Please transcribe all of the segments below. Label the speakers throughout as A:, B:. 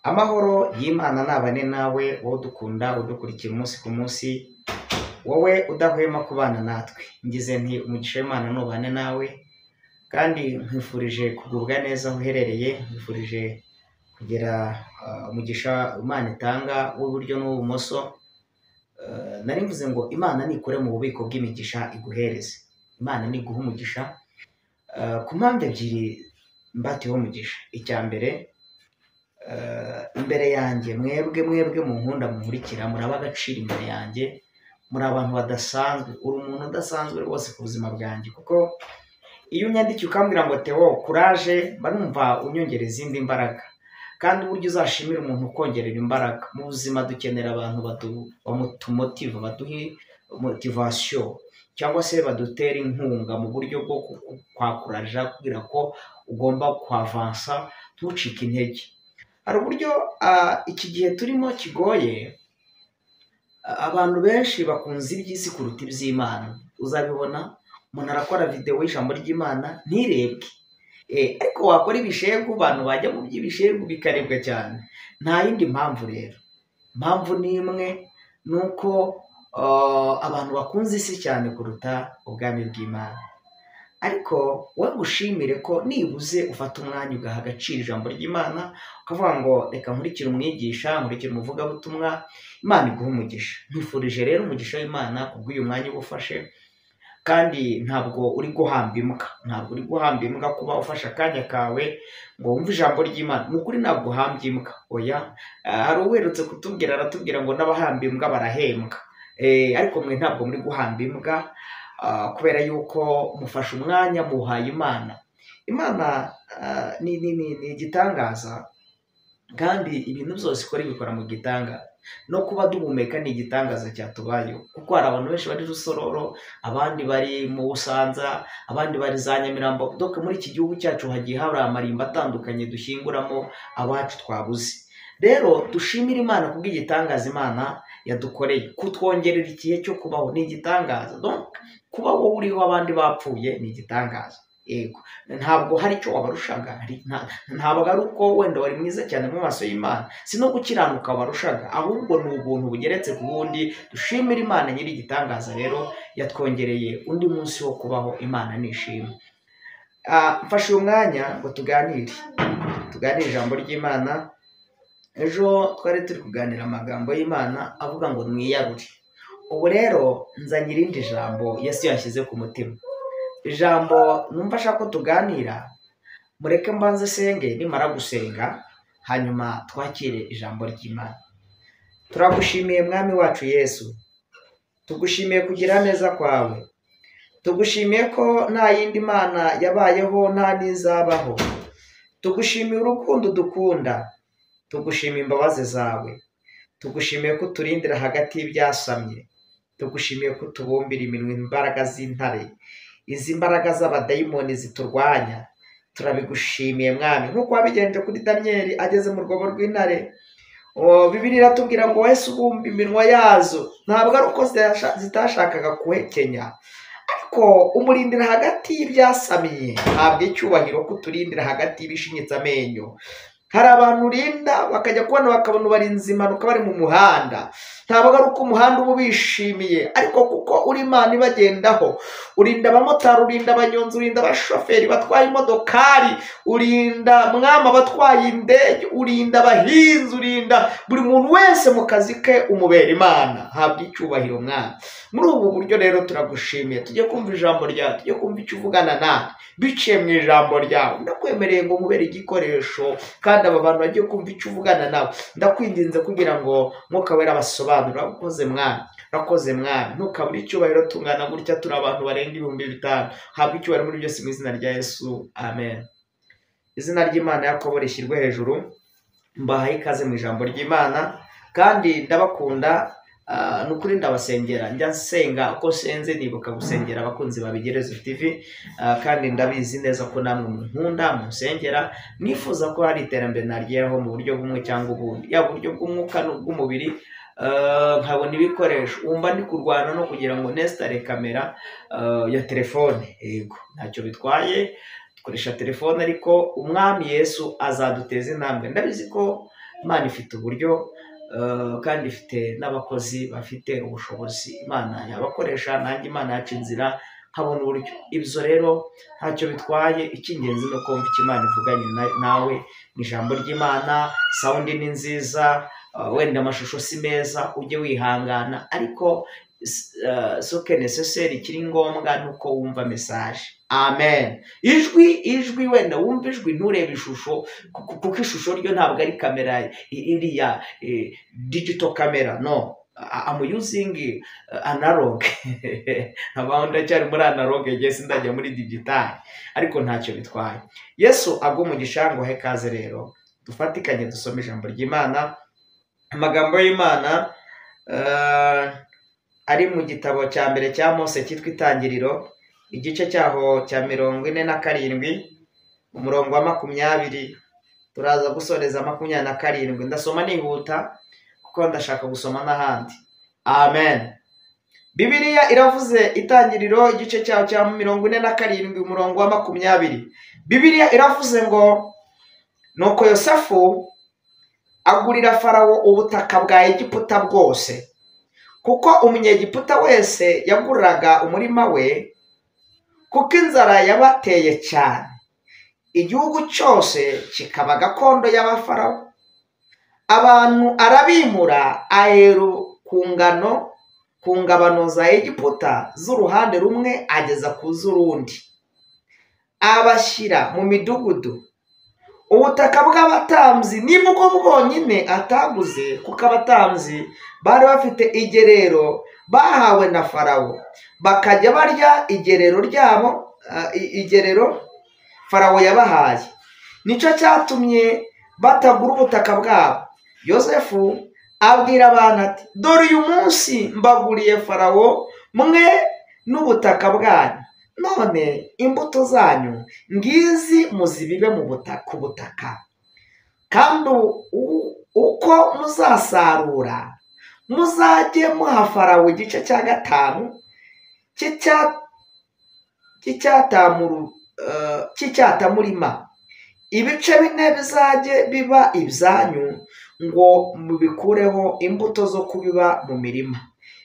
A: Amahoro y'Imana nabane nawe, wowe udukunda, udukurikira umunsi ku munsi, wowe udahwema kubana natwe. Ngize nti umugisha w'Imana nubane nawe, kandi nkwifurije kugubwa neza aho uherereye, nkwifurije kugira umugisha Imana itanga w'iburyo n'uw'ibumoso. Nari mvuze ngo Imana nikure mu bubiko bw'imigisha iguhereze. Imana niguha umugisha ku mpamvu ebyiri mbatiyeho umugisha. Icya mbere, imbere yanjye mwebwe mwebwe munkunda munkurikira, muraba agaciro imbere yanjye, muri abantu badasanzwe. Uri umuntu udasanzwe rwose ku buzima bwanjye, kuko iyo unyandikiye ukambwira ngo Theo kuraje, mba numva unyongera izindi mbaraga. Kandi uburyo uzashimira umuntu ukongerera imbaraga mu buzima, dukenera abantu bamutumotiva, baduhe motivation cyangwa se badutera inkunga mu buryo bwo kwakuraja, kugira ko ugomba kwavansa ntucike intege. Hari uburyo iki gihe turimo kigoye, abantu benshi bakunze iby'isi kuruta iby'Imana. Uzabibona umuntu arakora videwo y'ijambo ry'Imana ntirebwe, ariko wakora ibishegu, abantu bajya mu by'ibishegu bikarebwa cyane. Nta yindi mpamvu rero, impamvu ni imwe, ni uko abantu bakunze isi cyane kuruta ubwami bw'Imana. Ariko wowe ngushimire ko nibuze ufata umwanya ugaha agaciro ijambo ry'Imana, ukavuga ngo reka nkurikire umwigisha, nkurikire umuvugabutumwa, Imana iguhe umugisha. Nkwifurije rero umugisha w'Imana kubw'uyu mwanya ugufashe, kandi ntabwo uri guhamba imbwa, ntabwo uri guhamba imbwa kuba ufashe akanya kawe ngo wumve ijambo ry'Imana. Ni ukuri ntabwo uhambye imbwa, oya. Hari uwerutse kutubwira, aratubwira ngo n'abahamba imbwa barahembwa. Ariko mwe ntabwo muri guhamba imbwa, kubera yuko mufashe umwanya muhaye Imana. Imana ni igitangaza, kandi ibintu byose ikora ibikora mu gitangaza. No kuba duhumeka ni igitangaza cyatubayeho, kuko hari abantu benshi bari Rusororo, abandi bari mu Busanza, abandi bari za Nyamirambo. Donc muri iki gihugu cyacu hagiye hari amarimba atandukanye dushyinguramo abacu twabuze. Rero dushimire Imana kubw'igitangaza Imana yadukoreye, kutwongerera igihe cyo kubaho ni igitangaza. Donc kuba wowe uriho abandi bapfuye ni igitangaza. Yego, ntabwo hari icyo wabarushaga, ntabwo ari uko wenda wari mwiza cyane mu maso y'Imana, si no gukiranuka wabarushaga, ahubwo ni ubuntu bugeretse ku bundi. Dushimire Imana nyiri igitangaza rero yatwongereye undi munsi wo kubaho. Imana nishimwe. Mfashe uyu mwanya ngo tuganire ijambo ry'Imana. Ejo twari turi kuganira amagambo y'Imana avuga ngo mwiyarure. Ubu rero nzanye irindi jambo Yesu yashyize ku mutima, ijambo numva ashaka ko tuganira. Mureke mbanze senge, nimara gusenga hanyuma twakire ijambo ry'Imana. Turagushimiye Mwami wacu Yesu, tugushimiye kugira neza kwawe, tugushimiye ko nta yindi Mana yabayeho nta n'izabaho, tugushimiye urukundo dukunda, tugushimiye imbabazi zawe, tugushimiye ko uturindira hagati y'ibyasamye, tugushimiye ko utubumbira iminwa imbaraga z'intare, izi mbaraga z'abadayimoni ziturwanya. Turabigushimiye Mwami, nk'uko wabigenje kuri Daniyeli ageze mu rwobo rw'intare. Bibiliya iratubwira ngo wahise ubumba iminwa yazo. Ntabwo ari uko zitashakaga kuhekenya, ariko umurindira hagati y'ibyasamiye. Ntabwo icyubahiro ko uturindira hagati y'ibishinyitse amenyo. Hari abantu urinda bakajya kubona bakabona ubarinze impanuka bari mu muhanda. Ntabwo ari uko umuhanda uba ubishimiye, ariko kuko uri Imana ibagendaho. Urinda abamotari, urinda abanyonzi, urinda abashoferi batwaye imodokari, urinda mwama abatwaye indege, urinda abahinzi, urinda buri muntu wese mu kazi ke, umubera Imana. Habwa icyubahiro Mwami. Muri ubu buryo rero turagushimiye, tujye kumva ijambo ryawe, tujye kumva icyo uvugana natwe biciye mu ijambo ryawe. Ndakwemereye ngo nkubere igikoresho, kandi aba bantu bagiye kumva icyo uvugana nawe. Ndakwinginze kugira ngo Mwuka Wera abasobanurire. Urakoze Mwami, urakoze Mwami. Ntukabure icyubahiro, tungana gutya turi abantu barenga 5000. Habwa icyubahiro muri byose mu izina rya Yesu, amen. Izina ry'Imana Yakobo rishyirwe hejuru. Mbahaye ikaze mu ijambo ry'Imana, kandi ndabakunda. Nukuri ndabasengera, njya nsenga uko senze nibuka gusengera abakunzi ba Bigerezo TV, kandi ndabizi neza ko namwe munkunda munsengera, mwifuza ko hari iterambere narigeraho mu buryo bumwe cyangwa ubundi, yaba uburyo bw'umwuka n'ubw'umubiri. Nkabona ibikoresho, wumva ndi kurwana no kugira ngo nestare kamera ya telefone. Yego, ntacyo bitwaye, dukoresha telefone, ariko Umwami Yesu azaduteza intambwe. Ndabizi ko Imana ifite uburyo kandi ifite n'abakozi bafite ubushobozi, Imana yabakoresha, nanjye Imana yaca inzira nkabona uburyo. Ibyo rero ntacyo bitwaye, icy'ingenzi ni uko wumva icyo Imana ivuganye nawe mu ijambo ry'Imana. Sound ni nziza, wenda amashusho si meza, ujye wihangana, ariko ce qui est nécessaire, ikiri ngombwa ni uko wumva message. Amen. Ijwi wenda wumva ijwi, nturebe ishusho, kuko ishusho ryo ntabwo ari kamera iriya digital camera. No, I'm using analog, abaho ndacyari muri analog, ngiye sindajya muri digital, ariko ntacyo bitwaye. Yesu aguhe umugisha. Ngo he kaze rero dufatikanye dusome ijambo ry'Imana. Amagambo y'Imana ari mu gitabo cya mbere cya Mose cyitwa Itangiriro, igice cyaho cya 47, umurongo wa 20, turaza gusoreza 27. Ndasoma nihuta kuko ndashaka gusoma n'ahandi. Amen. Bibiliya iravuze, Itangiriro igice cyaho cya 47, umurongo wa 20. Bibiliya iravuze ngo: "Nuko Yosefu agurira Farawo ubutaka bwa Egiputa bwose, kuko Umunyegiputa wese yaguraga umurima we, kuko inzara yabateye cyane, igihugu cyose kikaba gakondo y'Abafarawo. Abantu arabimura aheru ku ngano, ku ngabano za Egiputa z'uruhande rumwe ageza ku z'urundi, abashyira mu midugudu. Ubutaka bw'abatambyi nibwo bwonyine ataguze, kuko abatambyi bari bafite igerero bahawe na Farawo, bakajya barya igerero ryabo, igerero Farawo yabahaye. Nicyo cyatumye batagura ubutaka bwabo. Yosefu abwira abantu ati: 'Dore uyu munsi mbaguriye Farawo, mwe n'ubutaka bwanyu. None imbuto zanyu ngizi, muzibibe mu butaka, ku butaka, kandi uko muzasarura muzajye muha Farawo igice cya gatanu cy'icyatamurima. Ibice bine bizajye biba ibyanyu ngo mubikureho imbuto zo kubiba mu mirima,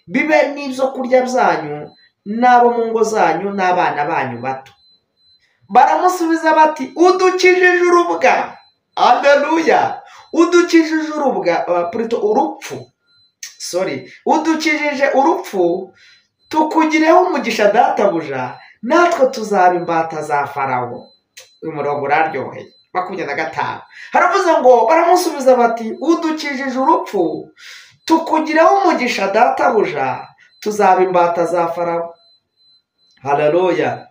A: bibe n'ibyo kurya byanyu n'abo mu ngo zanyu n'abana banyu bato.' Baramusubiza bati: 'Udukijije urubwa.'" Aleluya! "Udukijije urubwa, plutôt urupfu, sorry, udukijije urupfu, tukugireho umugisha databuja, natwe tuzaba imbata za Farawo." Uyu murongo uraryoheye, 25. Haravuze ngo: "Baramusubiza bati: 'Udukijije urupfu, tukugireho umugisha databuja, tuzaba imbata za Farawo.'" Haleluya!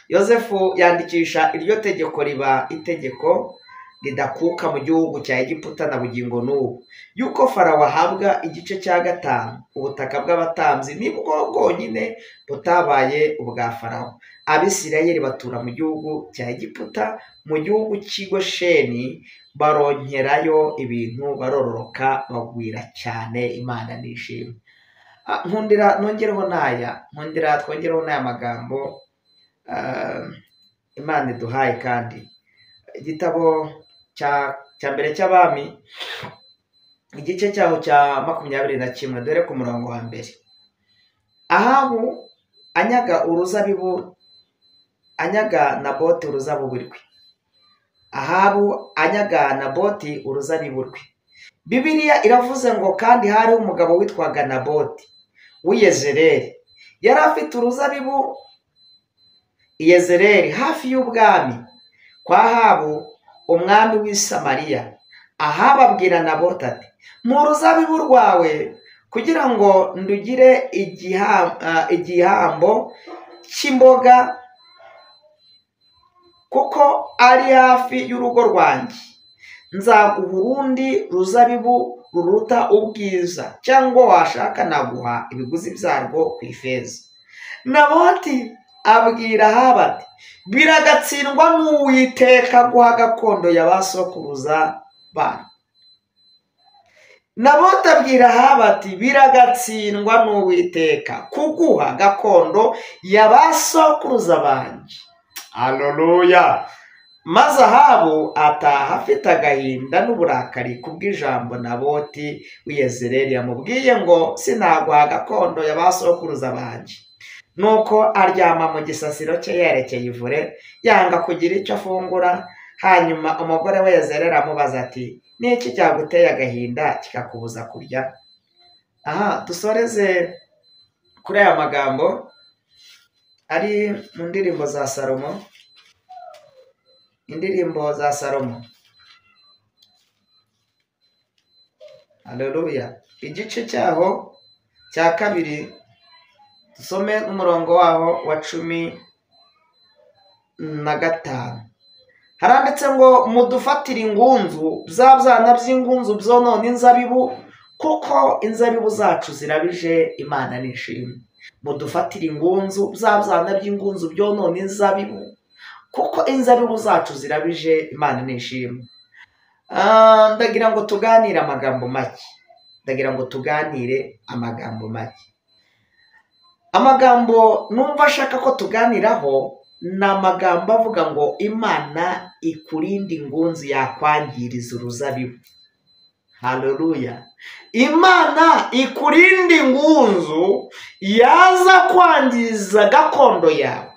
A: Yosefu yandikisha iryo tegeko, riba itegeko ridakuka mu gihugu cya Egiputa na bugingo n'ubu, yuko Farawo ahabwa igice cya gatanu. Ubutaka bw'abatambyi nibwo bwonyine butabaye ubwa Farawo. Abisirayeli batura mu gihugu cya Egiputa, mu gihugu cy'i Gosheni, baronkerayo ibintu, barororoka, bagwira cyane. Imana nishimwe. Nkundira nongereho n'aya, nkundira twongereho n'aya magambo Imana iduhaye. Kandi igitabo cya mbere cy'Abami, igice cyaho cya 21, dore ku murongo wa mbere. Ahabu anyaga uruzabibu, anyaga Naboti uruzabibu rwe. Ahabu anyaga Naboti uruzabibu rwe. Bibiliya iravuze ngo: "Kandi hariho umugabo witwaga Naboti w'i Yezereli, yari afite uruzabibu i Yezereli hafi y'ubwami kwa Ahabu umwami w'i Samariya. Ahabu abwira Naboti ati: 'Mu ruzabibu rwawe kugira ngo ndugire igihambo cy'imboga, kuko ari hafi y'urugo rwanjye. Nzaguha urundi ruzabibu ruruta ubwiza, cyangwa washaka naguha ibiguzi byarwo ku ifeza.' Naboti abwira Ahabu ati: 'Biragatsindwa n'Uwiteka guha gakondo ya ba sokuruza banyu.'" Naboti abwira Ahabu ati: "Biragatsindwa n'Uwiteka kuguha gakondo ya ba sokuruza banjye." Haleluya! Maze Ahabu ataha afite agahinda n'uburakari kubw'ijambo Naboti w'i Yezereli yamubwiye ngo sinaguha gakondo ya ba sokuruza banjye. Nuko aryama mu gisasiro cye yerekeye ivure, yanga kugira icyo afungura. Hanyuma umugore we Yezereli amubaza ati niki cyaguteye agahinda kikakubuza kurya? Aha dusoreze kuri aya magambo ari mu ndirimbo za Salomo. Indirimbo za Salomo, haleluya, igice cyaho cya 2 dusome n'umurongo waho wa 15. Haranditse ngo mudufatire ingunzu, bya byana by'ingunzu byonona inzabibu, kuko inzabibu zacu zirabije, Imana nishimwe. Mudufatire ingunzu, bya byana by'ingunzu byonona inzabibu, kuko inzabibu zacu zirabije, Imana nishimwe. Ndagira ngo tuganire amagambo make. Ndagira ngo tuganire amagambo make. Amagambo numva ashaka ko tuganiraho ni amagambo avuga ngo Imana ikurinde ingunzu yakwangiriza uruzabibu. Haleluya. Imana ikurinde ingunzu yaza kwangiza gakondo yawe.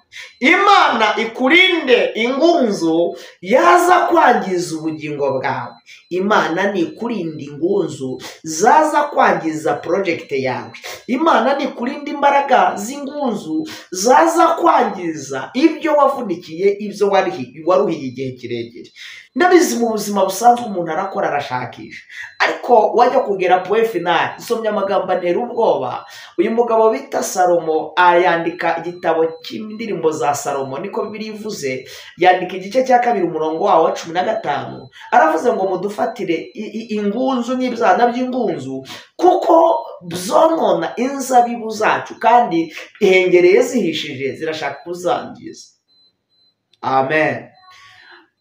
A: Imana ikurinde ingunzu yaza kwangiza ubugingo bwawe. Imana nikurinde ingunzu zaza kwangiza project yawe. Imana nikurinde imbaraga z'ingunzu zaza kwangiza ibyo wavunikiye, ibyo waruhiye igihe kirekire. Ndabizi mu buzima busanzwe umuntu arakora arashakisha, ariko wajya kugera point final. Nsomye amagambo antera ubwoba. Uyu mugabo bita Salomo ayandika igitabo cy'indirimbo za Salomo, niko Bibiliya ivuze. Yandika igice cya 2 umurongo wawo wa 15, aravuze ngo mudufatire ingunzu n'ibyana by'ingunzu, kuko byonona inzabibu zacu, kandi ihengereye zihishije zirashaka kuzangiza. Amen.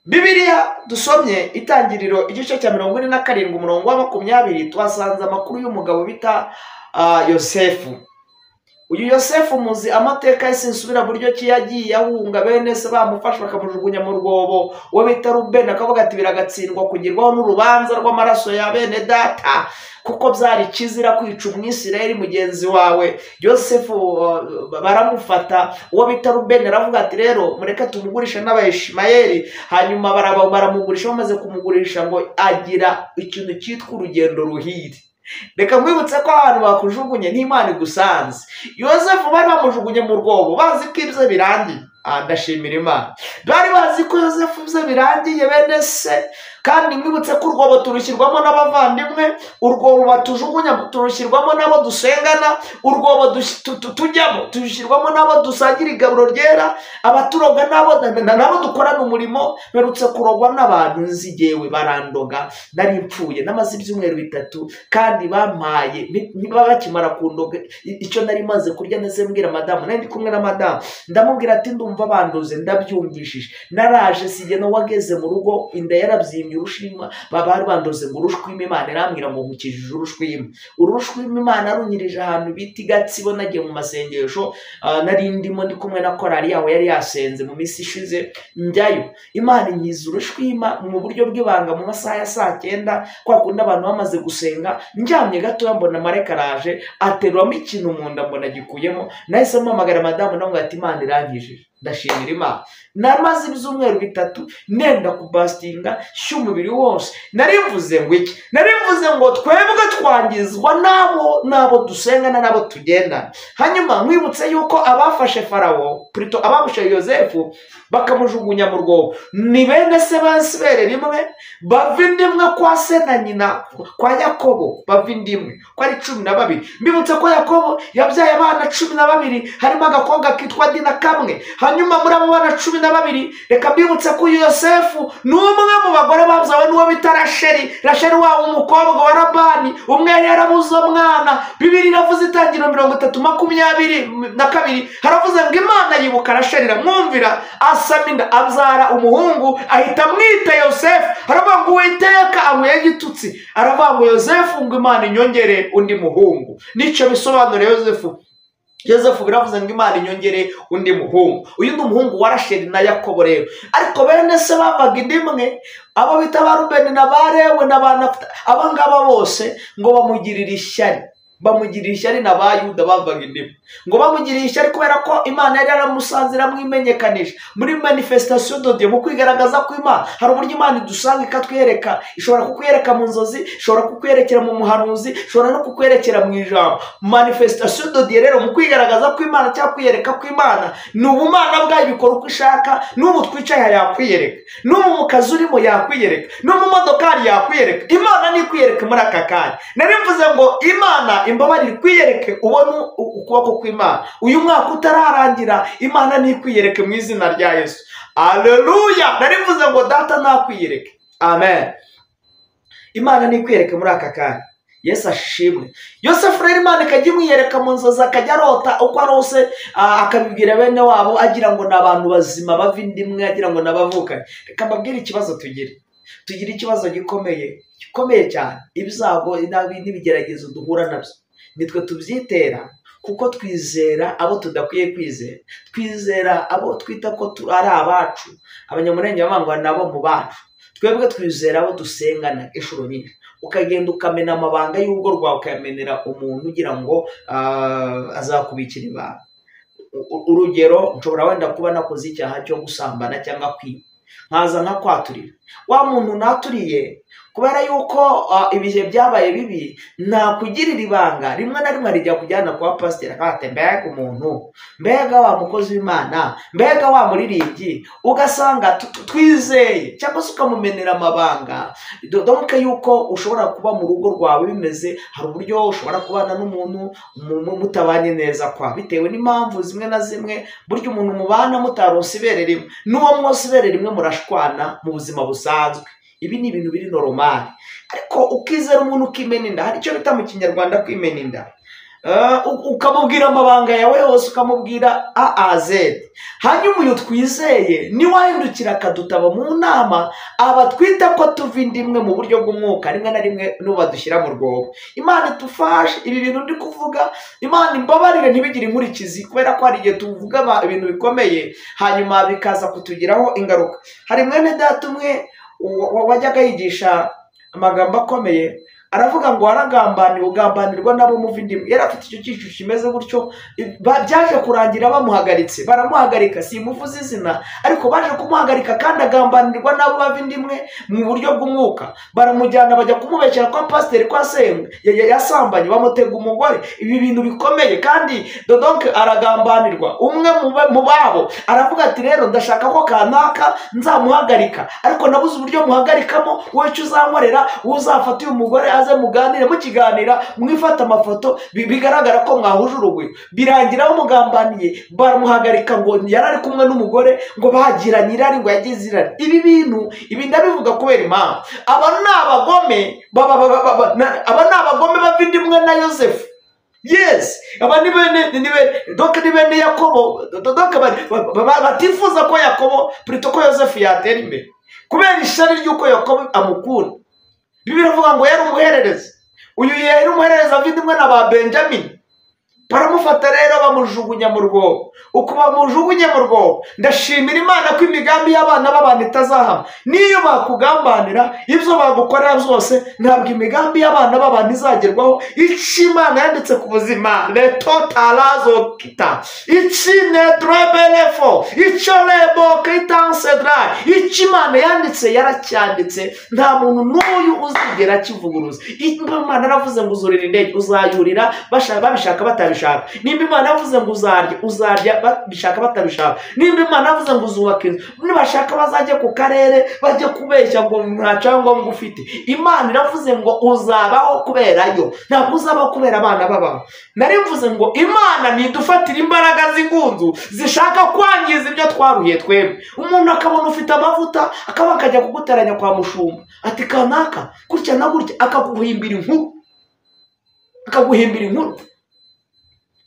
A: Bibiliya dusomye itangiriro igice cya 47 umurongo wa 20, twasanze amakuru y'umugabo bita Yosefu. Uyu Yosefu muzi amateka ye, sinsubira buryo ki yagiye ahunga bene se bamufashe bakamujugunya mu rwobo. Uwo bita Rubeni akavuga ati biragatsindwa kugirwaho n'urubanza rw'amaraso ya bene data, kuko byari kizira kwica umwisirayeli mugenzi wawe. Yosefu baramufata, uwo bita Rubeni aravuga ati rero mureke tumugurishe n'Abayishimayeli. Hanyuma baramugurisha, bamaze kumugurisha ngo agira ikintu cyitwa urugendo ruhire. Reka nkwibutse ko abantu bakujugunye n'Imana igusanze. Yosefu bari bamujugunye mu rwobo bazi ko ibyo birangiye. Ndashimira Imana. Bari bazi ko Yosefu ibyo birangiye bene se, kandi nkwibutse ko urwobo turushyirwamo n'abavandimwe, urwobo batujugunya turushyirwamo n'abo dusengana, urwobo tujyamo turushyirwamo n'abo dusangira igaburo ryera, abaturoga n'abo dukorana umurimo. Mperutse kurogwa n'abantu nzigewe barandoga, nari mpfuye namaze ibyumweru 3, kandi bampaye niba bakimara kundoga icyo nari maze kurya neze mbwira madamu, nari ndi kumwe na madamu, ndamubwira ati ndumva bandoze ndabyumvishije. Naraje sijye no wageze mu rugo inda yarabyimbye urushima, bari bandoze ngo urushwima. Imana irambwira ngo nkukijije urushwima. Urushwima Imana runyirije ahantu bita Gatsibo. Nagiye mu masengesho, nari ndimo ndi kumwe na korali yaho yari yasenze mu minsi ishize, njyayo Imana inkiza urushwima mu buryo bw'ibanga mu masaha ya saa 9, kwa kundi abantu bamaze gusenga. Ndyamye gatoya mbona mareka araje ateruramo ikintu mu nda, mbona gikuyemo. Nahise mpamagara madamu ndamubwira ati Imana irankijije. Ndashimira Imana. Namaze ibyumweru 3 nenda kubastinga cy'umubiri wose. Nari mvuze ngo iki? Nari mvuze ngo twebwe twangizwa n'abo dusengana n'abo tugendana. Hanyuma nkwibutse yuko abafashe Farawo, plutôt abafashe Yosefu bakamujugunya mu rwobo, ni bene se bansibere rimwe, bava indimwe kwa se na nyina kwa Yakobo, bava indimwe kwa ari 12. Mbibutse ko Yakobo yabyaye abana 12, harimo agakobwa kitwa Dina kamwe. Hanyuma muri abo bana 12, reka mbibutse ko Yosefu ni umwe mu bagore babyawe n'uwo bita Rasheli. Rasheli wa umukobwa wa Labani, umwe yari yarabuze umwana. Bibiliya iravuze itangiriro 30:22, haravuze ngo Imana yibuka Rasheli iramwumvira, asama inda abyara umuhungu ahita amwita Yosefu. Aravuga ngo Uwiteka ankuye igitutsi, aravuga ngo Yosefu ngo Imana inyongere undi muhungu. Nicyo bisobanura Yosefu. Yosefu biravuze ngo Imana inyongere undi muhungu. Uyu ni umuhungu wa Rasheli na Yakobo rero. Ariko bene se bavaga inda imwe, abo bita ba Rubeni na ba Lewi na ba Nafutali, aba ngaba bose ngo bamugirira ishyari. Bamugirira ishyari na ba Yuda bavaga inda imwe. Ngo bamugirira ishyari kubera ko Imana yari yaramusanze iramwimenyekanisha muri manifestation de Dieu, mu kwigaragaza kw'Imana. Hari uburyo Imana idusanga ikatwereka, ishobora kukwereka mu nzozi, ishobora kukwerekera mu muhanuzi, ishobora no kukwerekera mu ijambo. Manifestation de Dieu rero, mu kwigaragaza kw'Imana cyangwa kwiyereka kw'Imana, ni ubumana bwayo, bikora uko ishaka. N'ubu twicaye yakwiyereka, n'ubu mu kazi urimo yakwiyereka, no mu modokari yakwiyereka. Imana ni ikwiyereka muri aka kanya. Nari mvuze ngo Imana imbabarire ikwiyereke, ubone ukuboko kw'Imana. Uyu mwaka utararangira, Imana nikwiyereke mu izina rya Yesu. Haleluya! Nari mvuze ngo Data nakwiyereke. Amen. Imana nikwiyereke muri aka kanya. Yesu ashimwe. Yosefu rero Imana ikajya imwiyereka mu nzozi, akajya arota uko arose, akabibwira bene wabo, agira ngo ni abantu bazima bava inda imwe, agira ngo ni abavukanye. Reka mbabwire ikibazo tugira. Tugira ikibazo gikomeye, gikomeye cyane. Ibyago n'ibigeragezo duhura nabyo nitwe tubyitera, kuko twizera abo tudakwiye kwizera. Twizera abo twita ko ari abacu. Abanyamurenge bavuga ngo nabo mu bacu. Twebwe twizera abo dusengana inshuro nyinshi. Ukagenda ukamena amabanga y'urugo rwawe, ukayamenera umuntu ugira ngo azakubikira ibanga. Urugero, nshobora wenda kuba nakoze icyaha cyo gusambana cyangwa kwiba, nkaza nkakwaturira. Wa muntu naturiye, kubera yuko ibihe byabaye bibi, nakugirira ibanga. Rimwe na rimwe rijya kujyana kwa pasiteri, akabate mbega umuntu, mbega wa mukozi w'Imana, mbega wa muririmbyi. Ugasanga twizeye, cyangwa se ukamumenera amabanga. Donc yuko ushobora kuba mu rugo rwawe bimeze, hari uburyo ushobora kubana n'umuntu mutabanye neza kwa, bitewe n'impamvu zimwe na zimwe. Burya umuntu mubana mutaronse ibere rimwe, n'uwo mwose ibere rimwe murashwana mu buzima busanzwe. Ibi ni ibintu biri normal. Ariko ukizera umuntu ukimena inda, hari icyo bita mu Kinyarwanda kwimena inda. Ukamubwira amabanga yawe yose, ukamubwira A a Z. Hanyuma uyu twizeye niwahindukira akadutaba mu nama, aba twita ko tuva inda imwe mu buryo bw'umwuka, rimwe na rimwe n'ubadushyira mu rwobo. Imana itufashe, ibi bintu ndi kuvuga, Imana imbabarire ntibigire inkurikizi, kubera ko hari igihe tuvuga ibintu bikomeye hanyuma bikaza kutugiraho ingaruka. Hari mwene data umwe wajyaga yigisha amagambo akomeye, aravuga ngo waragambaniwe, ugambanirwa nabo muva inda imwe. Yari afite icyo cyicu kimeze gutyo, byaje kurangira bamuhagaritse, baramuhagarika, simuvuze izina, ariko baje kumuhagarika kandi agambanirwa nabo bava inda imwe mu buryo bw'umwuka. Baramujyana bajya kumubeshyera kwa pasiteri kwa Senga yasambanye, bamutega umugore. Ibi bintu bikomeye, kandi donc aragambanirwa. Umwe mu babo aravuga ati rero ndashaka ko kanaka nzamuhagarika, ariko nabuze uburyo muhagarikamo, wowe icyo uzankorera, uzafata uyu mugore muganire, mukiganira mwifata amafoto, bigaragara ko mwahuje urugwiro. Birangira bamugambaniye, baramuhagarika ngo yari ari kumwe n'umugore, ngo bagiranye irari, ngo yagize irari. Ibi bintu, ibi ndabivuga kubera impamvu. Aba ni abagome, aba ni abagome bava inda imwe na Yosefu. Yes, aba ni bene, donc ni bene Yakobo, donc batifuza ko Yakobo, plutôt ko Yosefu yatera imbere, kubera ishyari ry'uko Yakobo amukunda. Bibiliya iravuga ngo yari umuhererezi. Uyu yari umuhererezi ava inda imwe na ba Benjamin. Baramufata rero bamujugunya mu rwobo. Uko bamujugunye mu rwobo, ndashimira Imana ko imigambi y'abana b'abantu itazahama. Niyo bakugambanira, ibyo bagukorera byose, ntabwo imigambi y'abana b'abantu izagerwaho. Icyo Imana yanditse ku buzima, leto tarazo kita, ici nedrebelefo, icyo lebo kitansedra, icyo Imana yanditse yaracyanditse, nta muntu n'uyu uzigera akivuguruza. Imana yaravuze ngo uzurira indege, uzayurira, babishaka batabishaka. Nimba Imana yavuze ngo uzarya, uzarya, babishaka batabishaka. Nimba Imana yavuze ngo uzubaka inzu, nibashaka bazajye ku karere bajye kubeshya ngo nta cyangombwa ufite. Imana iravuze ngo uzabaho kubera yo, ntabwo uzabaho kubera abana b'abantu. Nari mvuze ngo Imana nidufatira imbaraga z'ingunzu zishaka kwangiza ibyo twaruhiye twebwe. Umuntu akabona ufite amavuta, akaba akajya kuguteranya kwa mushumba, ati kanaka gutya na gutya, akaguhimbira inkuru, akaguhimbira inkuru.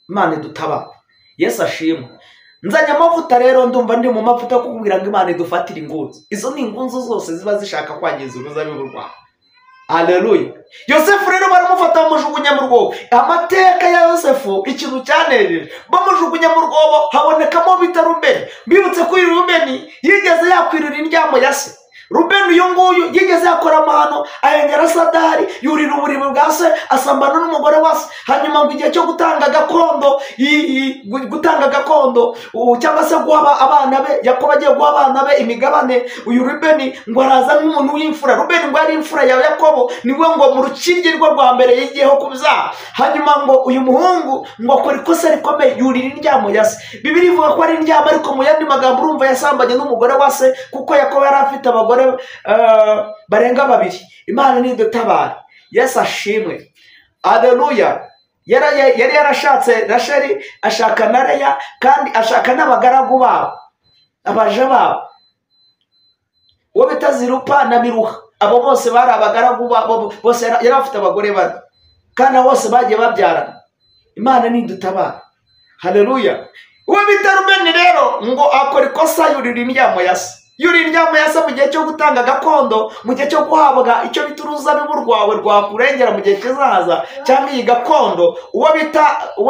A: Imana idutabara. Yesu ashimwe. Nzanye amavuta rero, ndumva ndi mu mavuta kukubwira ngo Imana idufatire ingunzu. Izo ni ingunzu zose ziba zishaka kwangiza uruzabibu rwawe. Haleluya. Yosefu rero baramufata bamujugunya mu rwobo. Amateka ya Yosefu ikintu cyanejeje, bamujugunya mu rwobo habonekamo bita Rubeni. Bibutse ko uyu Rubeni yigeze yakwirira indyamo ya se. Rubeni uyu nguyu yigeze yakora amahano, ayengera Sadari, yurira uburiri bwa se, asambana n'umugore wa se. Hanyuma ngo igihe cyo gutanga gakondo, gutanga gakondo cyangwa se guha abana be, Yakobo agiye guha abana be imigabane, uyu Rubeni ngo araza nk'umuntu w'imfura. Rubeni ngo yari imfura ya Yakobo, niwe ngo mu rukingi rwe rwa mbere yigiyeho kubyara. Hanyuma ngo uyu muhungu ngo akora ikosa rikomeye, yurira indyamo ya se. Bibiliya ivuga ko ari indyamo, ariko mu yandi magambo urumva yasambanye n'umugore wa se, kuko Yakobo yari afite abagore barenga babiri. Imana nidutabara. Yesu ashimwe. Haleluya. Yari yarashatse Rasheli, ashaka na Leya, kandi ashaka n'abagaragu babo, abaja babo, uwo bita Zirupa na Biruha. Abo bose bari abagaragu babo, bose yari afite abagore bane, kandi bose bagiye babyarana. Imana nidutabara. Haleluya. Uwo bita Rubeni rero ngo akora ikosa, yurira indyamo ya se. Yurira indyamo ya se mu gihe cyo gutanga gakondo, mu gihe cyo guhabwa icyo bita uruzabibu rwawe rwakurengera mu gihe kizaza, cyangwa iyi gakondo. Uwo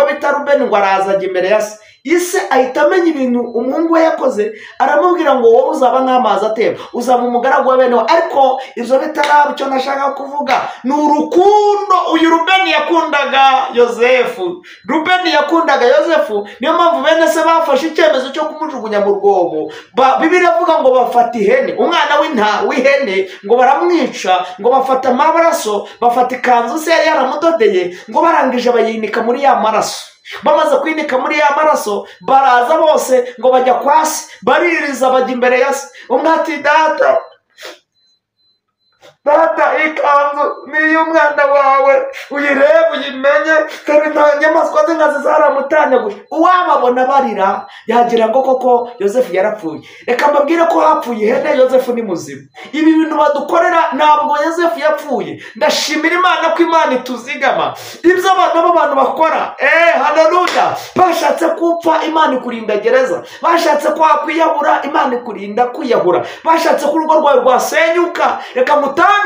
A: bita Rubeni ngo araza ajya imbere ya se. Ise ahita amenya ibintu umuhungu we yakoze, aramubwira ngo wowe uzaba nk'amazi atemba, uzaba umugaragu wa bene we. Ariko ibyo bitaraba, icyo nashaka kuvuga ni urukundo uyu Rubeni yakundaga Yosefu. Rubeni yakundaga Yosefu, niyo mpamvu bene se bafashe icyemezo cyo kumujugunya mu rwobo. Bibiliya ivuga ngo bafata ihene, umwana w'ihene, ngo baramwica, ngo bafata amaraso, bafata ikanzu se yari yaramudodeye, ngo barangije bayinika muri ya maraso. Bamaze kwinika muri ya maraso, baraza bose ngo bajya kwa se, baririza bajya imbere ya se. Umwe ati data, data, ikanzu ni iy'umwana wawe, uyirebe uyimenye, dore nta nyamaswa z'inkazi zaramutanyaguje. Uwababona barira yagira ngo koko Yosefu yarapfuye. Reka mbabwire ko hapfuye ihene, Yosefu ni muzima. Ibi bintu badukorera ntabwo Yosefu yapfuye. Ndashimira Imana ko Imana ituzigama. Ibyo abana b'abantu bakora, haleluya, bashatse kupfa Imana ikurinda gereza, bashatse ko wakwiyahura Imana ikurinda kwiyahura, bashatse ko urugo rwawe rwasenyuka. Reka mutangarize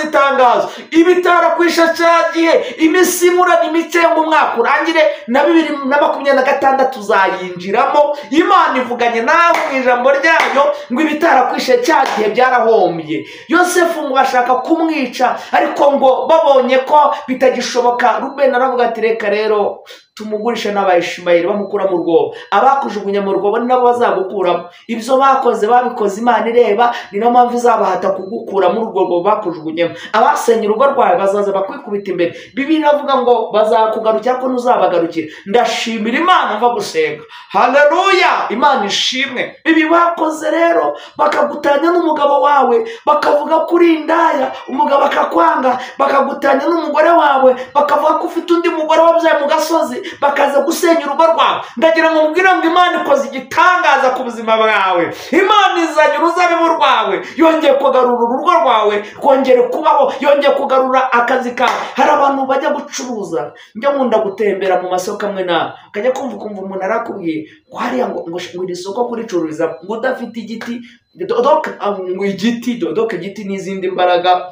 A: itangazo, ibitarakwisha cya gihe, imisimura ni mike ngo umwaka urangire, na 2026 uzayinjiramo. Imana ivuganye nawe mu ijambo ryayo ngo ibitarakwishe cya gihe byarahombye. Yosefu ngo bashaka kumwica, ariko ngo babonye ko bitagishoboka, Rubeni aravuga ati reka rero tumugurishe n'Abayishimayeli bamukura mu rwobo. Abakujugunya mu rwobo ni nabo bazagukuramo. Ibyo bakoze babikoze Imana ireba, ni nayo mpamvu izabahata kugukura muri urwo rwobo bakujugunyemo. Abasenye urugo rwawe bazaza bakwikubita imbere. Bibiliya iravuga ngo bazakugarukira ko ntuzabagarukira. Ndashimira Imana mva gusenga. Haleluya, Imana ishimwe. Ibi bakoze rero bakagutanya n'umugabo wawe, bakavuga ko uri indaya, umugabo akakwanga, bakagutanya n'umugore wawe, bakavuga ko ufite undi mugore wabyaye mu gasozi, bakaza gusenya urugo rwawe. Ndagira ngo mubwire ngo Imana ikoze igitangaza ku buzima bwawe. Imana izanye uruzabibu rwawe, yongeye kugarura urugo rwawe, kongera kubaho, yongeye kugarura akazi kawe. Hari abantu bajya gucuruza, njya nkunda gutembera mu masoko amwe nawe, ukajya kumva ukumva umuntu arakubwiye ngo hariya ngo iri soko kuricururiza ngo udafite igiti, ngo igiti, dodoka igiti n'izindi mbaraga.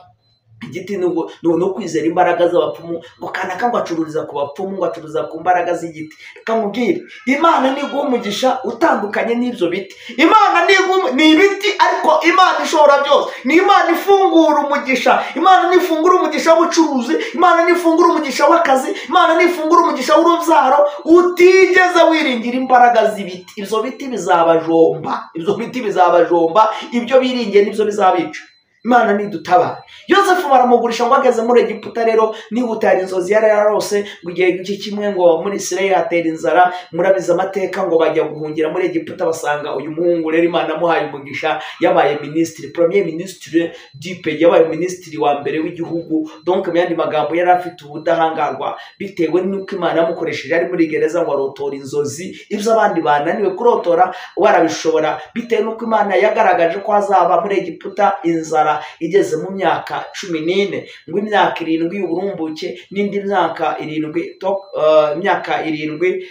A: Igiti no kwizera imbaraga z'abapfumu, ngo kanaka ngo acururiza ku bapfumu, ngo acururiza ku mbaraga z'igiti. Reka nkubwire, Imana niguha umugisha utandukanye n'ibyo biti. Imana ni ibiti, ariko Imana ishobora byose. Ni Imana ifungura umugisha. Imana nifungura umugisha w'ubucuruzi, Imana nifungura umugisha w'akazi, Imana nifungura umugisha w'urubyaro, utigeze wiringira imbaraga z'ibiti. Ibyo biti bizabajomba, ibyo biti bizabajomba, ibyo biringiye nibyo bizabica. Imana nidutabara. Yosefu baramugurisha ngo ageze muri Egiputa. Rero nihutara inzozi yari yararose, ngo igihe kimwe ngo muri Isirayeli hatera inzara, murabizi amateka, ngo bajya guhungira muri Egiputa, basanga uyu muhungu rero Imana amuhaye umugisha, yabaye minisitiri, premier ministre du pays, yabaye minisitiri wa mbere w'igihugu. Donc mu yandi magambo yari afite ubudahangarwa bitewe n'uko Imana yamukoresheje ari muri gereza, ngo arotora inzozi, ibyo abandi bananiwe kurotora warabishobora, bitewe n'uko Imana yagaragaje ko azaba muri Egiputa inzara igeze mu myaka 14, ngo imyaka 7 y'uburumbuke n'indi myaka 7, imyaka 7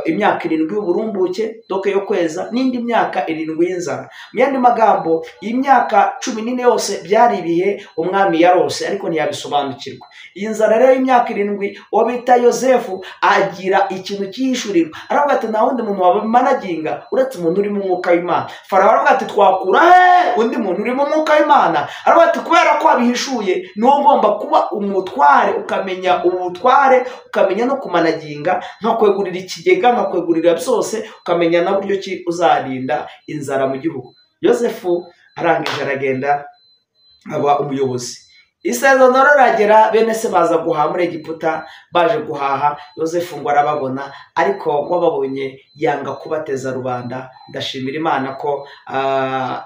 A: imyaka 7 y'uburumbuke doke yo kweza n'indi myaka 7 y'inzara. Mu yandi magambo imyaka 14 yose byari ibihe umwami yarose ariko ntiyabisobanukirwa. Iyi nzara rero y'imyaka 7 uwo bita Yosefu agira ikintu cyishurirwa, aravuga ati nta wundi muntu wabamanaginga uretse umuntu uri mu mwuka w'Imana. Farawo aravuga ati twakura he undi muntu uri mu mwuka w'Imana? Aravuga ati kubera ko abihishuye niwo ugomba kuba umutware, ukamenya ubutware, ukamenya no kumanaginga, nkakwegurira ikigega, nkakwegurira byose, ukamenya na buryo ki uzarinda inzara mu gihugu. Yosefu arangije aragenda aba umuyobozi. Isezerano riragera, bene se baza guhaha muri Egiputa, baje guhaha Yosefu ngo arababona, ariko ngo babonye yanga kubateza rubanda. Ndashimira Imana ko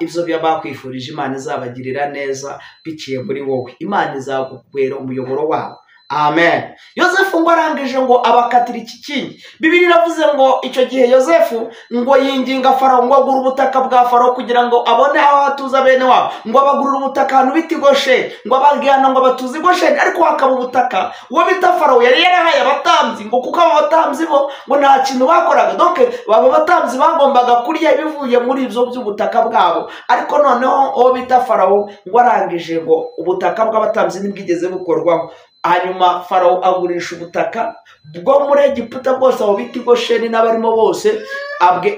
A: ibyo bakwifurije Imana izabagirira neza biciye muri wowe. Imana izagubera umuyoboro wabo. Amen. Yosefu ngo arangije ngo abakatira iki kingi. Bibiliya iravuze ngo icyo gihe Yosefu ngo yinginga Farawo ngo agure ubutaka bwa Farawo kugira ngo abone aho atuza bene wabo, ngo abagurire ubutaka ahantu bita i Gosheni, ngo abagana ngo abatuze i Gosheni, ariko hakaba ubutaka uwo bita Farawo yari yarahaye abatambyi, ngo kuko abo batambyi bo ngo nta kintu bakoraga. Donc abo batambyi bagombaga kurya ibivuye muri ibyo by'ubutaka bwabo, ariko noneho uwo bita Farawo ngo arangije ngo ubutaka bw'abatambyi ntibwigeze bukorwaho. Hanyuma Farawo agurisha ubutaka bwo muri Egiputa bwose aho bita i Gosheni n'abarimo bose,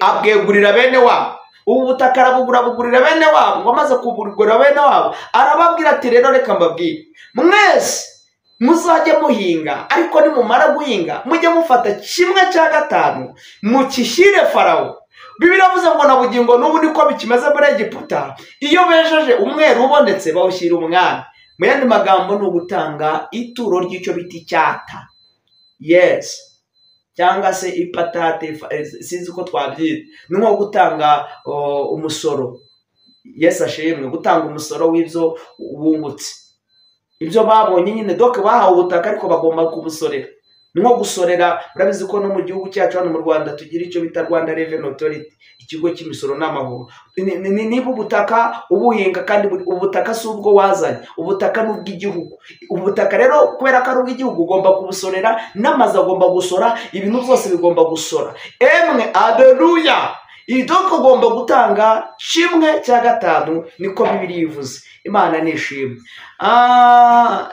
A: abwegurira bene wabo. Ubu butaka arabugura, bugurira bene wabo. Ngo amaze kubugurira bene wabo arababwira ati rero reka mbabwire, mwese muzajye muhinga, ariko nimumara guhinga mujye mufata 1/5 mukishyire Farawo. Bibiliya iravuze ngo na bugingo n'ubu niko bikimeze muri Egiputa, iyo bejeje umweru ubonetse bawushyira umwami. Mu yandi magambo ni ugutanga ituro ry'icyo bita icyata, yes, cyangwa se ipatate, sinzi uko twabyita, ni nko gutanga umusoro. Yes ashimwe, gutanga umusoro w'ibyo wungutse, ibyo babonye nyine. Donc bahawe ubutaka ariko bagomba kubusorera, ni nko gusorera. Murabizi ko no mu gihugu cyacu hano mu Rwanda tugira icyo bita Rwanda Revenue Authority, ikigo cy'imisoro n'amahoro. Niba ubutaka ubuhinga, kandi ubutaka si ubwo wazanye, ubutaka ni ubw'igihugu. Ubutaka rero kubera ko ari ubw'igihugu ugomba kubusorera, n'amazu agomba gusora, ibintu byose bigomba gusora. Emwe aleluya! Donc ugomba gutanga 1/5, niko Bibiliya ivuze. Imana nishimwe.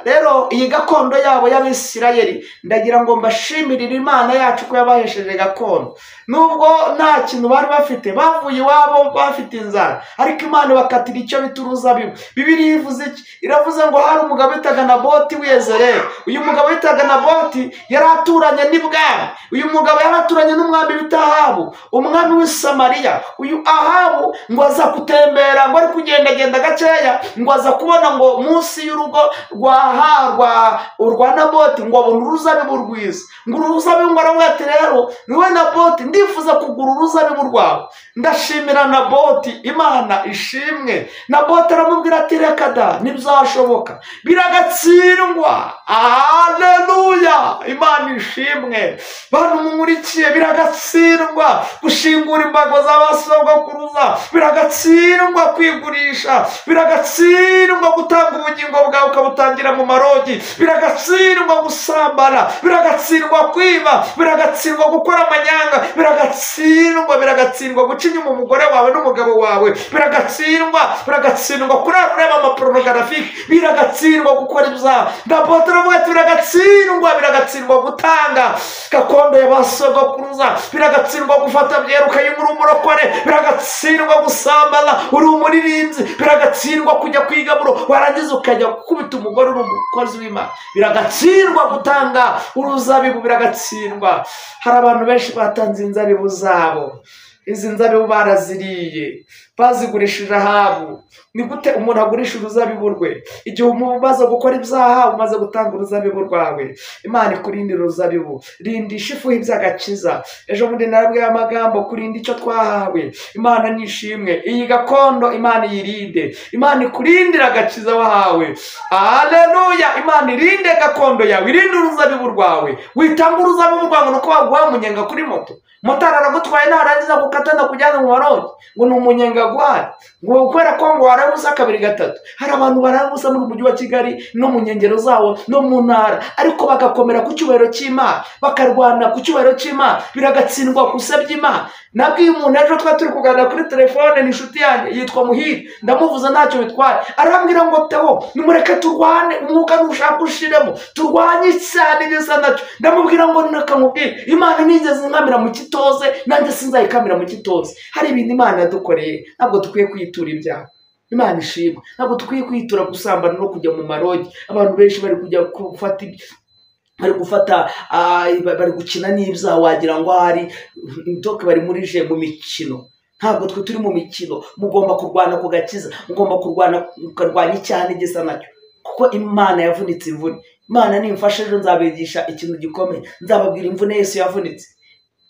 A: Rero iyi gakondo yabo y'Abisirayeli ndagira ngo mbashimirire Imana yacu ko yabahesheje gakondo. Nubwo nta kintu bari bafite, bavuye iwabo bafite inzara, ariko Imana bakatira icyo bita uruzabibu. Bibiliya ivuze iki? Iravuze ngo hari umugabo witaga Naboti w'Yezereli. Uyu mugabo witaga Naboti yari aturanye n'ibwami. Uyu mugabo yari aturanye n'umwami bita Ahabu, umwami w'i Samariya. Uyu Ahabu ngo aza gutembera, ngo ari kugendagenda gakeya, ngo aza kubona ngo munsi y'urugo rwa Naboti ngo abona uruzabibu rwiza. Ngo uruzabibu ngo aravuga ati rero niwe Naboti, ndifuza kugura uruzabibu rwawe. Ndashimira Naboti, Imana ishimwe. Naboti aramubwira ati reka da, ntibizashoboka, biragatsindwa. Haleluya, Imana ishimwe. Bantu mumurikiye, biragatsindwa gushingura imbago z'abasogokuruza, biragatsindwa kwigurisha, biragatsindwa gutanga ubugingo bwawe ukabutangira mu marogi, biragatsindwa gusambana, biragatsindwa kwiba, biragatsindwa gukora amanyanga, biragatsindwa, biragatsindwa guca inyuma umugore wawe n'umugabo wawe, biragatsindwa, biragatsindwa kurara ureba amapornografike, biragatsindwa gukora ibyaha. Naboti aravuga ati biragatsindwa, biragatsindwa gutanga gakondo y'abasogokuruza, biragatsindwa gufata byeruka y'umurumuro umurokore, biragatsindwa gusambana uri umuririmbyi, biragatsindwa kujya kwigaburo warangiza ukajya gukubita umugore uri umukozi w'Imana, biragatsindwa gutanga uruzabibu, biragatsindwa. Hari abantu benshi batanze inzabibu zabo, izi nzabibu baraziriye, bazigurishije Ahabu. Ni gute umuntu agurisha uruzabibu rwe? Igihe umaze gukora ibyaha, umaze gutanga uruzabibu rwawe, Imana ikurindira uruzabibu. Rindisha ifuhe iby'agakiza. Ejo bundi narabwiye amagambo kurinda icyo twahawe. Imana nishimwe. Iyi gakondo Imana iyirinde. Imana ikurindira agakiza wahawe. Haleluya! Imana irinde gakondo yawe, irinde uruzabibu rwawe. Witanga uruzabibu rwawe nuko baguha umunyenga kuri moto. Motari aragutwaye narangiza gukata ndakujyana mu marogi, ngo ni umunyenga guhaye, ngo kubera ko ngo Warara ubusa kabiri gatatu. Hari abantu barara ubusa muri mujyi wa Kigali no mu nkengero zawo no mu ntara, ariko bagakomera ku cyubahiro cy'Imana, bakarwana ku cyubahiro cy'Imana, biragatsindwa gusebya Imana. Nabwiye umuntu ejo twari turi kuganira kuri telefone, ni inshuti yanjye yitwa Muhire, ndamuvuza ntacyo bitwaye, arambwira ngo Theo nimureke turwane, umwuka nushaka ushiremo, turwanye cyane igisa nacyo. Ndamubwira ngo nakamubwira Imana nigeze nkamira mu kitoze, nanjye sinzayikamira mu kitoze. Hari ibintu Imana yadukoreye ntabwo dukwiye kwitura ibyaha. Imana ishimwe, ntabwo dukwiye kwitura gusambana no kujya mu marogi. Abantu benshi bari kujya gufata, bari gufata, bari gukina n'ibyaha, wagira ngo hari ntoke bari muri je mu mikino. Ntabwo twe turi mu mikino. Mugomba kurwana ku gakiza, mugomba kurwana, mukarwanya icyaha n'igisa nacyo, kuko Imana yavunitse imvune. Imana nimfasha ejo nzabigisha ikintu gikomeye, nzababwira imvune Yesu yavunitse,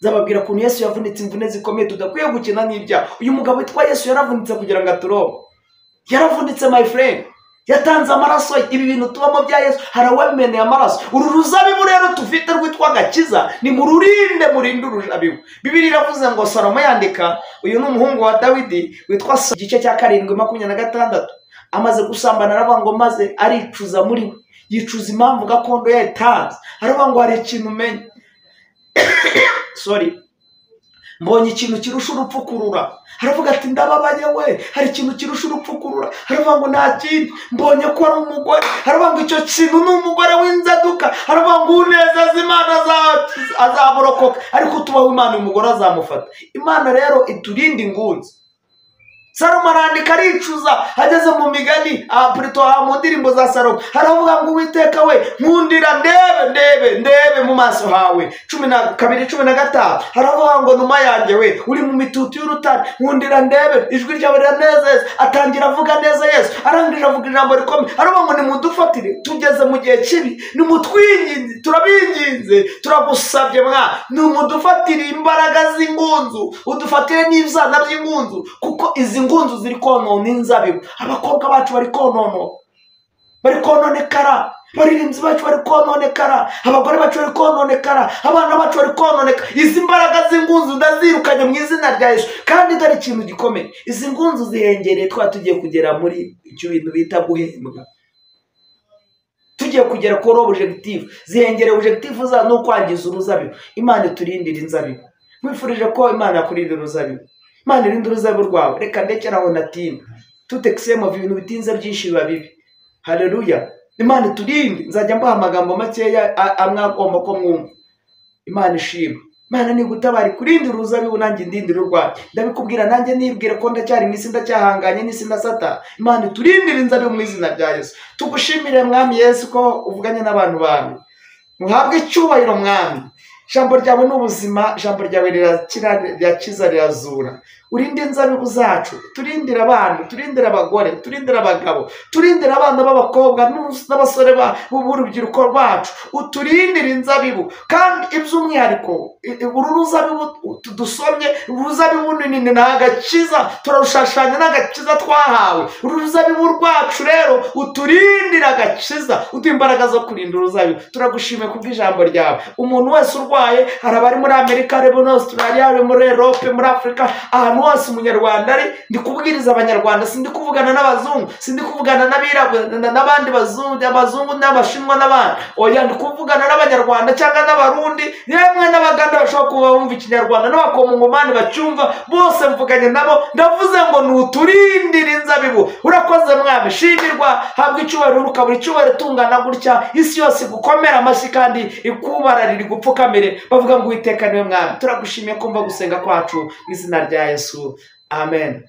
A: nzababwira ukuntu Yesu yavunitse imvune zikomeye tudakwiye gukina n'ibyaha. Uyu mugabo witwa Yesu yaravunitse kugira ngo aturobe, yaravunitse my friend, yatanze amaraso. Ibi bintu tubamo bya Yesu hari uwabimeneye amaraso. Uru ruzabibu rero tufite rwitwa gakiza, ni mururinde, murinde uruzabibu. Bibiliya iravuze ngo Salomo yandika, uyu ni umuhungu wa Dawidi witwa igice cya 7 26, amaze gusambana aravuga ngo maze aricuza muri we, yicuza impamvu gakondo yatanze. Aravuga ngo hari ikintu umenye, sorry, mbonye ikintu kirusha urupfu kurura. Aravuga ati ndababaye we, hari ikintu kirusha urupfu kurura. Aravuga ngo nta kindi, mbonye ko ari umugore. Aravuga ngo icyo kintu ni umugore w'inzaduka. Aravuga ngo unezeza Imana azamurokoka, ariko tubaho Imana umugore azamufata. Imana rero iturinde ingunzu. Salomo arandika aricuza, ageze mu migani, plutôt mu ndirimbo za Salomo, haravuga ngo Uwiteka we nkundira ndebe ndebe ndebe mu maso hawe. 12 15 haravuga ngo numa yanjye we uri mu mitutu y'urutare, nkundira ndebe, ijwi ryawe riranezeza. Atangira avuga neza Yesu, arangije avuga ijambo rikomeye, aravuga ngo nimudufatire, tugeze mu gihe kibi, nimutwinginze, turabinginze, turagusabye mwa, nimudufatire imbaraga z'ingunzu, udufatire n'ibyana by'ingunzu, kuko izi ngunzu ziri konona inzabibu. Abakobwa bacu bari konona, bari kononekara, abaririmbyi bacu bari kononekara, abagore bacu bari kononekara, abana bacu bari kononekara. Izi mbaraga z'ingunzu ndazirukanye mu izina rya Yesu. Kandi dore ikintu gikomeye, izi ngunzu zihengereye, twa tugiye kugera muri icyo bintu bita guhembwa, tugiye kugera kuri objective. Zihengereye objective za no kwangiza uruzabibu. Imana iturindire inzabibu. Mwifurije ko Imana yakurindira uruzabibu, Imana irinde uruzabibu rwawe. Reka ndekera aho natinda, tutekisemo ibintu bitinze byinshi biba bibi. Haleluya, Imana iturinde. Nzajya mbaha amagambo makeya amwe agomba ko mwumva. Imana ishimwe, Imana nigutabara ikurinde uruzabibu, nanjye ndindire urwanjye. Ndabikubwira nanjye nibwira ko ndacyari mu isi, ndacyahanganye n'isi na Satani. Imana iturindire inzabibu mu izina rya Yesu. Tugushimire Mwami Yesu ko uvuganye n'abantu bawe, muhabwe icyubahiro Mwami. Ijambo ryawe ni ubuzima, ijambo ryawe rirakiza, rirazura. Urinde inzabibu zacu, turindire abantu, turindire abagore, turindire abagabo, turindire abana b'abakobwa n'abasore b'urubyiruko rwacu, uturindire inzabibu. Kandi iby'umwihariko uru ruzabibu dusomye, uruzabibu nini ni agakiza, turarushashanya n'agakiza twahawe. Uru ruzabibu rwacu rero uturindire agakiza, uduhe imbaraga zo kurinda uruzabibu. Turagushimiye kubw'ijambo ryawe. Umuntu wese urwaye, hari abari muri Amerika, ari muri Australia, ari muri Europe, muri Afrika, ahantu hose umunyarwanda ari, ndi kubwiriza abanyarwanda, sindi kuvugana n'abazungu, sindi kuvugana n'abirabura n'abandi bazungu, abazungu n'abashinwa n'abandi. Oya, ndi kuvugana n'abanyarwanda cyangwa n'abarundi, yemwe n'abaganda bashobora kuba bumva ikinyarwanda, n'abakongomani bacyumva, bose mvuganye nabo. Ndavuze ngo nuturindire inzabibu. Urakoze Mwami, shimirwa, habwa icyubahiro, ukabura icyubahiro tungana gutya, isi yose igukomera amashyi kandi ikubararira, igupfukamire, bavuga ngo Uwiteka niwe Mwami. Turagushimiye kumva gusenga kwacu mu izina rya Yesu, amen.